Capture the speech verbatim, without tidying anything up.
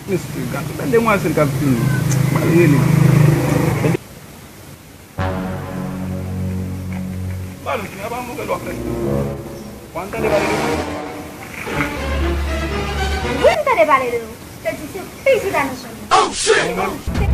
Mesye, gade yon demwazèl k ap vini. M al rele. Ba nou fini, apa yon nouvèl w ap fè? W ap tande pale de mwen? Wi, m tande pale de ou. Te di se pizita nou sou li. Oh, shit!